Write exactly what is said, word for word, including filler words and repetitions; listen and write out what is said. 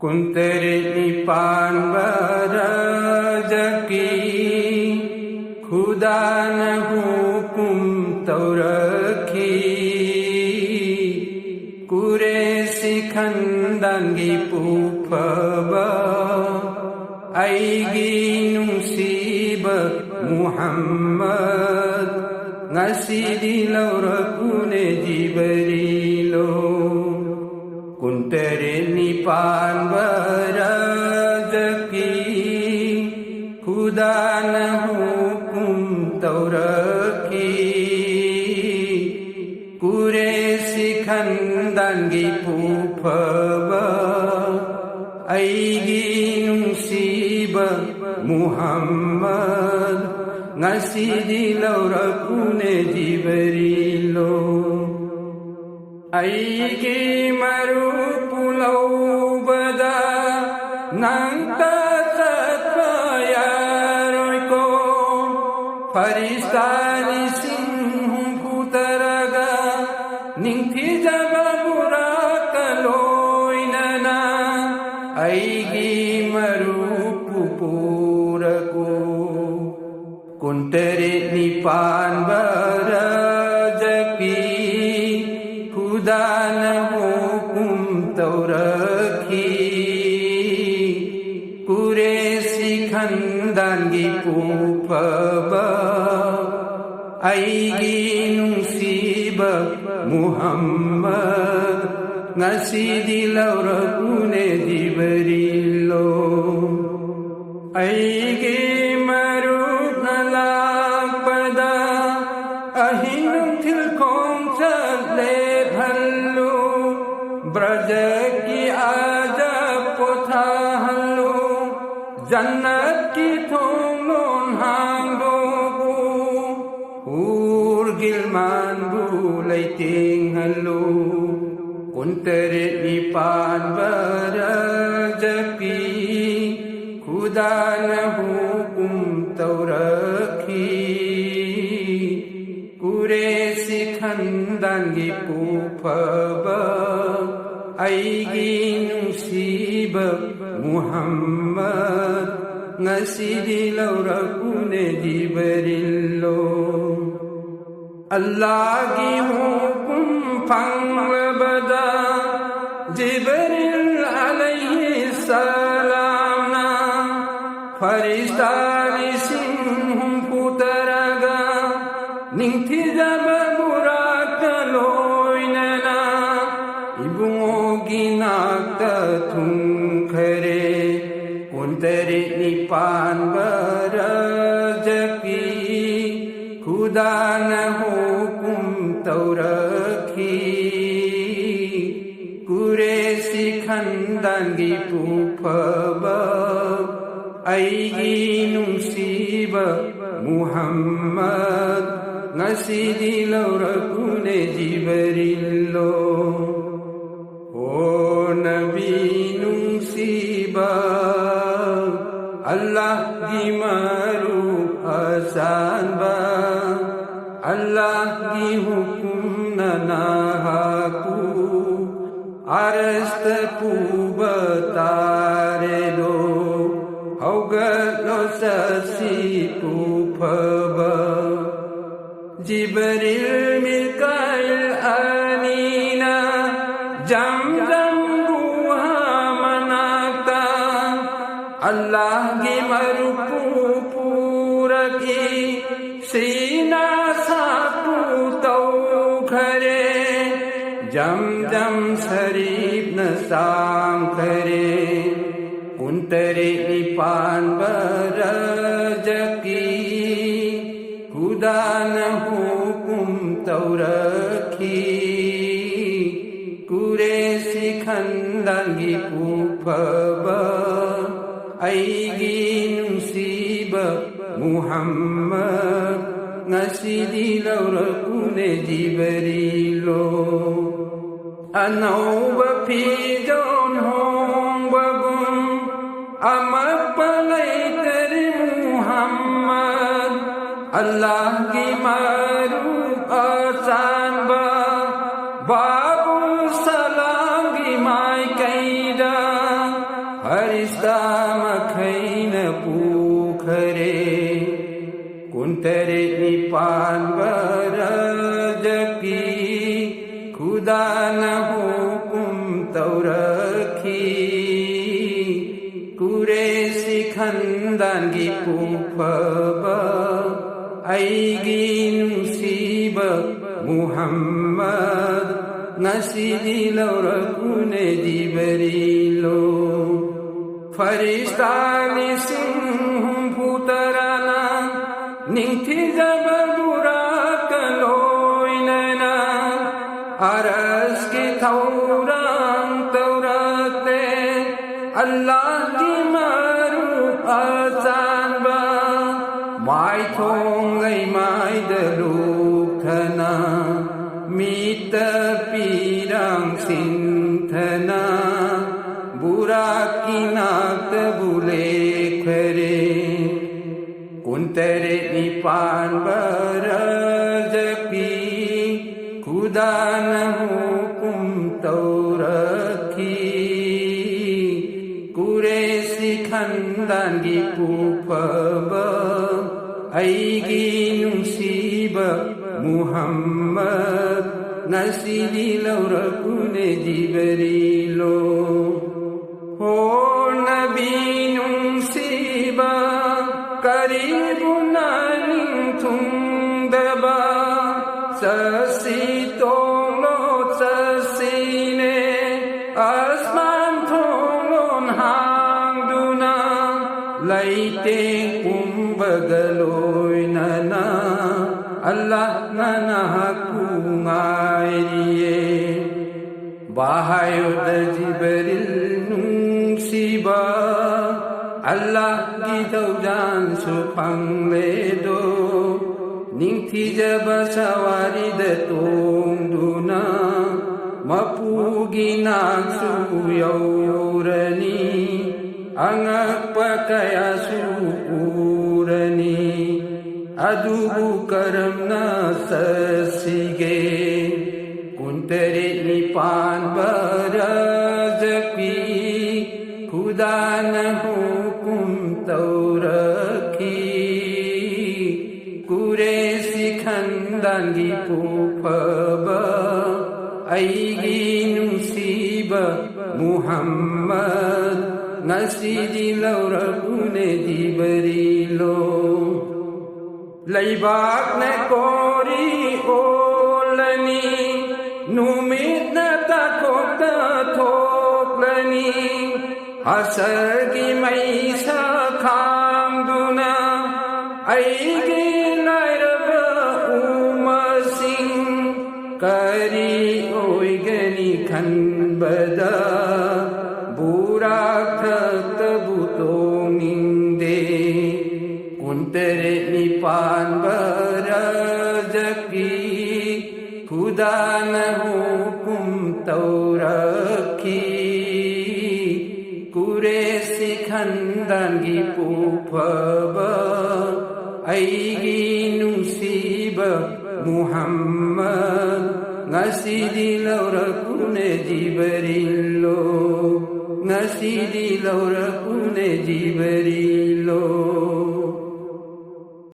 ꯀꯨꯟꯇꯔꯦꯠꯅꯤ ꯄꯥꯟꯕ ꯔꯖꯕꯀꯤ ꯈꯨꯗꯥꯅ ꯍꯨꯀꯨꯝ ꯇꯧꯔꯛꯈꯤ꯫ ꯀꯨꯔꯦꯁꯤ ꯈꯟꯗꯥꯡꯒꯤ ꯄꯨꯐꯕ ꯑꯩꯒꯤ ꯅꯨꯡꯁꯤꯕ ꯃꯨꯍꯝꯃꯗ, ꯉꯁꯤꯗꯤ ꯂꯧꯔꯛꯎꯅꯦ ꯖꯤꯕꯔꯤꯂꯣ꯫ ꯀꯨꯟꯇꯔꯦꯠꯅꯤ ꯄꯥꯟꯕ ꯔꯖꯕꯀꯤ ꯈꯨꯗꯥꯅ ꯍꯨꯀꯨꯝ ꯇꯧꯔꯛꯈꯤ꯫ ꯀꯨꯔꯦꯁꯤ ꯈꯟꯗꯥꯡꯒꯤ ꯄꯨꯐꯕ ꯑꯩꯒꯤ ꯅꯨꯡꯁꯤꯕ ꯃꯨꯍꯝꯃꯗ, ꯉꯁꯤꯗꯤ ꯂꯧꯔꯛꯎꯅꯦ ꯖꯤꯕꯔꯤꯂꯣ꯫ ꯑꯩꯒꯤ ꯃꯔꯨꯞꯄꯨ ꯂꯧꯕꯗ ꯅꯪꯇ ꯆꯠꯄ ꯌꯥꯔꯣꯏꯀꯣ꯫ ꯐꯔꯤꯁꯇꯥ ꯂꯤꯁꯤꯡ ꯍꯨꯝꯐꯨ ꯇꯔꯥꯒ ꯅꯤꯡꯊꯤꯖꯕ ꯕꯨꯔꯥꯛꯀ ꯂꯣꯏꯅꯅ ꯑꯩꯒꯤ ꯃꯔꯨꯞꯄꯨ ꯄꯨꯔꯛꯎ꯫ ꯀꯨꯟꯇꯔꯦꯠꯅꯤ ꯄꯥꯟꯕ ꯔꯖꯕꯀꯤ ꯈꯨꯗꯥꯅ ꯍꯨꯀꯨꯝ ꯇꯧꯔꯛꯈꯤ꯫ ꯀꯨꯔꯦꯁꯤ ꯈꯟꯗꯥꯡꯒꯤ ꯄꯨꯐꯕ ꯑꯩꯒꯤ ꯅꯨꯡꯁꯤꯕ ꯃꯨꯍꯝꯃꯗ, ꯉꯁꯤꯗꯤ ꯂꯧꯔꯛꯎꯅꯦ ꯖꯤꯕꯔꯤꯂꯣ꯫ ꯑꯩꯒꯤ ꯃꯔꯨꯞꯅ ꯂꯥꯛꯄꯗ ꯑꯍꯤꯡ ꯅꯨꯡꯊꯤꯜ ꯈꯣꯡꯆꯠ ꯂꯦꯞꯍꯜꯂꯨ꯫ ꯕ꯭ꯔꯖꯀꯤ ꯑꯖꯕ ꯄꯣꯊꯥꯍꯜꯂꯨ꯫ ꯖꯟꯅꯠꯀꯤ ꯊꯣꯡ ꯂꯣꯟ ꯍꯥꯡꯗꯣꯛꯎ꯫ ꯍꯨꯔ ꯒꯤꯜꯃꯥꯟꯕꯨ ꯂꯩꯇꯦꯡꯍꯜꯂꯨ꯫ ꯀꯨꯟꯇꯔꯦꯠꯅꯤ ꯄꯥꯟꯕ ꯔꯖꯕꯀꯤ ꯈꯨꯗꯥꯅ ꯍꯨꯀꯨꯝ ꯇꯧꯔꯛꯈꯤ꯫ ꯀꯨꯔꯦꯁꯤ ꯈꯟꯗꯥꯡꯒꯤ ꯄꯨꯐꯕ ꯑꯩꯒꯤ ꯅꯨꯡꯁꯤꯕ ꯃꯨꯍꯝꯃꯗ, ꯉꯁꯤꯗꯤ ꯂꯧꯔꯛꯎꯅꯦ ꯖꯤꯕꯔꯤꯜꯂꯣ꯫ ꯑꯜꯂꯥꯍꯒꯤ ꯍꯨꯀꯨꯝ ꯐꯪꯂꯕꯗ ꯖꯤꯕꯔꯤꯜ ꯑꯂꯩꯍꯤ ꯁꯂꯥꯝꯅ ꯐꯔꯤꯁꯇꯥ ꯂꯤꯁꯤꯡ ꯍꯨꯝꯐꯨ ꯇꯔꯥꯒ ꯅꯤꯡꯊꯤꯖꯕ ꯕꯨꯔꯥꯛꯀ ꯂꯣꯏꯅꯅ ꯏꯕꯨꯡꯉꯣꯒꯤ ꯅꯥꯛꯇ ꯊꯨꯡꯈꯔꯦ꯫ ꯀꯨꯟꯇꯔꯦꯠ ꯅꯤꯄꯥꯟꯕ ꯔꯖꯕꯀꯤ ꯈꯨꯗꯥꯅ ꯍꯨꯀꯨꯝ ꯇꯧꯔꯛꯈꯤ꯫ ꯀꯨꯔꯦꯁꯤ ꯈꯟꯗꯥꯡꯒꯤ ꯄꯨꯐꯕ, ꯑꯩꯒꯤ ꯅꯨꯡꯁꯤꯕ ꯃꯨꯍꯝꯃꯗ, ꯉꯁꯤꯗꯤ ꯂꯧꯔꯛꯎꯅꯦ ꯖꯤꯕꯔꯤꯜꯂꯣ꯫ ꯑꯣ ꯅꯕꯤ ꯅꯨꯡꯁꯤꯕ, ꯑꯜꯂꯥꯍꯒꯤ ꯃꯔꯨꯞ ꯑꯆꯥꯟꯕ, ꯑꯜꯂꯥꯍꯒꯤ ꯍꯨꯀꯨꯝꯅ ꯅꯍꯥꯛꯄꯨ ꯑꯔꯁꯇ ꯄꯨꯕ ꯇꯥꯔꯦꯗꯣ꯫ ꯍꯧꯒꯠꯂꯣ ꯆꯠꯁꯤ ꯄꯨꯐꯕ꯫ ꯖꯤꯕꯔꯤꯜ ꯃꯤꯀꯥꯏꯜ ꯑꯅꯤꯅ ꯖꯝꯖꯝ ꯒꯨꯍꯥ ꯃꯅꯥꯛꯇ ꯑꯜꯂꯥꯍꯒꯤ ꯃꯔꯨꯞꯄꯨ ꯄꯨꯔꯛꯏ꯫ ꯁꯤꯅꯥ ꯁꯥꯄꯨ ꯇꯧꯈꯔꯦ꯫ ꯖꯝꯖꯝ ꯁꯔꯤꯐꯅ ꯆꯥꯝꯈꯔꯦ꯫ ꯀꯨꯟꯇꯔꯦꯠ ꯅꯤꯄꯥꯟꯕ ꯔꯖꯕꯀꯤ ꯈꯨꯗꯥꯅ ꯍꯨꯀꯨꯝ ꯇꯧꯔꯛꯈꯤ꯫ ꯀꯨꯔꯦꯁꯤ ꯈꯟꯗꯥꯡꯒꯤ ꯄꯨꯐꯕ, ꯑꯩꯒꯤ ꯅꯨꯡꯁꯤꯕ ꯃꯨꯍꯝꯃꯗ, ꯉꯁꯤꯗꯤ ꯂꯧꯔꯛꯎꯅꯦ ꯖꯤꯕꯔꯤꯜꯂꯣ꯫ ꯑꯅꯧꯕ ꯐꯤꯖꯣꯜ ꯍꯣꯡꯕꯒꯨꯝ ꯑꯃꯠꯄ ꯂꯩꯇꯔꯦ ꯃꯨꯍꯝꯃꯗ꯫ ꯑꯜꯂꯥꯍꯒꯤ ꯃꯔꯨꯞ ꯑꯆꯥꯟꯕ ꯕꯥꯕꯨ ꯁꯂꯥꯝꯒꯤ ꯃꯥꯏꯀꯩ ꯃꯈꯩꯅ ꯄꯨꯈꯔꯦ꯫ ꯀꯨꯟꯇꯔꯦꯠ ꯅꯤꯄꯥꯟꯕ ꯔꯖꯕꯀꯤ ꯈꯨꯗꯥꯅ ꯍꯨꯀꯨꯝ ꯇꯧꯔꯛꯈꯤ꯫ ꯀꯨꯔꯦꯁꯤ ꯈꯟꯗꯥꯟꯒꯤ ꯄꯨꯐꯕ ꯑꯩꯒꯤ ꯅꯨꯡꯁꯤꯕ ꯃꯨꯍꯝꯃꯗ, ꯉꯁꯤꯗꯤ ꯂꯧꯔꯛꯎꯅꯦ ꯖꯤꯕꯔꯤꯜꯂꯣ꯫ ꯐꯔꯤꯁꯇꯥ ꯂꯤꯁꯤꯡ ꯍꯨꯝꯐꯨ ꯇꯔꯥꯅ ꯅꯤꯡꯊꯤꯖꯕ ꯕꯨꯔꯥꯛꯀ ꯂꯣꯏꯅꯅ ꯑꯔꯁꯀꯤ ꯊꯧꯔꯥꯡ ꯇꯧꯔꯛꯂꯦ꯫ ꯑꯜꯂꯥꯍꯒꯤ ꯃꯔꯨꯞ ꯑꯆꯥꯟꯕ ꯃꯥꯏꯊꯣꯡ ꯂꯩꯃꯥꯏꯗ ꯂꯨꯞꯊꯅ, ꯃꯤꯠꯇ ꯄꯤꯔꯥꯡ ꯁꯤꯟꯊꯅ, ꯕꯨꯔꯥꯛꯀꯤ ꯅꯥꯛꯇꯕꯨ ꯂꯦꯞꯈꯔꯦ꯫ ꯀꯨꯟꯇꯔꯦꯠ ꯅꯤꯄꯥꯟꯕ ꯔꯖꯕꯀꯤ ꯈꯨꯗꯥꯅ ꯍꯨꯀꯨꯝ ꯇꯧꯔꯛꯈꯤ꯫ ꯀꯨꯔꯦꯁꯤ ꯈꯟꯗꯥꯟꯒꯤ ꯄꯨꯐꯕ ꯑꯩꯒꯤ ꯅꯨꯡꯁꯤꯕ ꯃꯨꯍꯝꯃꯗ, ꯉꯁꯤꯗꯤ ꯂꯧꯔꯛꯎꯅꯦ ꯖꯤꯕꯔꯤꯜꯂꯣ꯫ ꯍꯣ ꯅꯕꯤ ꯅꯨꯡꯁꯤꯕ, ꯀꯔꯤꯕꯨ ꯅꯪ ꯅꯤꯡꯊꯨꯡꯗꯕ? ꯆꯠꯁꯤ ꯇꯣꯡꯂꯣ ꯆꯠꯁꯤꯅꯦ, ꯑꯁꯃꯥꯟ ꯊꯣꯡꯂꯣꯟ ꯍꯥꯡꯗꯨꯅ, ꯂꯩꯇꯦꯡ ꯄꯨꯝꯕꯒ ꯂꯣꯏꯅꯅ ꯑꯜꯂꯥꯍꯅ ꯅꯍꯥꯛꯄꯨ ꯉꯥꯏꯔꯤꯌꯦ꯫ ꯕꯥꯍꯥꯌꯣꯗ ꯖꯤꯕꯔꯤꯜ ꯅꯨꯡꯁꯤꯕ, ꯑꯜꯂꯥꯍꯒꯤ ꯊꯧꯖꯥꯟꯁꯨ ꯐꯪꯂꯦꯗꯣ꯫ ꯅꯤꯡꯊꯤꯖꯕ ꯁꯋꯥꯔꯤꯗ ꯇꯣꯡꯗꯨꯅ ꯃꯄꯨꯒꯤ ꯅꯥꯛꯁꯨ ꯌꯧꯔꯅꯤ꯫ ꯑꯉꯛꯄ ꯀꯌꯥꯁꯨ ꯎꯔꯅꯤ꯫ ꯑꯗꯨꯕꯨ ꯀꯔꯝꯅ ꯆꯠꯁꯤꯒꯦ? ꯀꯨꯟꯇꯔꯦꯠ ꯅꯤꯄꯥꯟꯕ ꯔꯖꯕꯀꯤ ꯈꯨꯗꯥꯅ ꯍꯨꯀꯨꯝ ꯇꯧꯔꯛꯈꯤ꯫ ꯀꯨꯔꯦꯁꯤ ꯈꯟꯗꯥꯡꯒꯤ ꯄꯨꯐꯕ ꯑꯩꯒꯤ ꯅꯨꯡꯁꯤꯕ ꯃꯨꯍꯝꯃꯗ, ꯉꯁꯤꯗꯤ ꯂꯧꯔꯛꯎꯅꯦ ꯖꯤꯕꯔꯤꯜꯂꯣ꯫ ꯂꯩꯕꯥꯛꯅ ꯀꯣꯔꯤ ꯑꯣꯜꯂꯅꯤ, ꯅꯨꯃꯤꯠꯅ ꯇꯥꯊꯣꯛꯇ ꯊꯣꯛꯂꯅꯤ꯫ ꯍꯁꯔꯒꯤ ꯃꯩꯁꯥ ꯈꯥꯡꯗꯨꯅ ꯑꯩꯒꯤ ꯂꯥꯏꯔꯕ ꯎꯃꯁꯤꯡ ꯀꯔꯤ ꯑꯣꯏꯒꯅꯤ ꯈꯟꯕꯗ ꯕꯨꯔꯥꯛ ꯈꯛꯇꯕꯨ ꯇꯣꯡꯅꯤꯡꯗꯦ꯫ ꯀꯨꯟꯇꯔꯦꯠ ꯅꯤꯄꯥꯟꯕ ꯔꯖꯕꯀꯤ ꯈꯨꯗꯥꯅ ꯍꯨꯀꯨꯝ ꯇꯧꯔꯛꯈꯤ꯫ ꯀꯨꯔꯦꯁꯤ ꯈꯟꯗꯥꯡꯒꯤ ꯄꯨꯐꯕ ꯑꯩꯒꯤ ꯅꯨꯡꯁꯤꯕ ꯃꯨꯍꯝꯃꯗ, ꯉꯁꯤꯗꯤ ꯂꯧꯔꯛꯎꯅꯦ ꯖꯤꯕꯔꯤꯜꯂꯣ꯫ ꯉꯁꯤꯗꯤ ꯂꯧꯔꯛꯎꯅꯦ ꯖꯤꯕꯔꯤꯜꯂꯣ꯫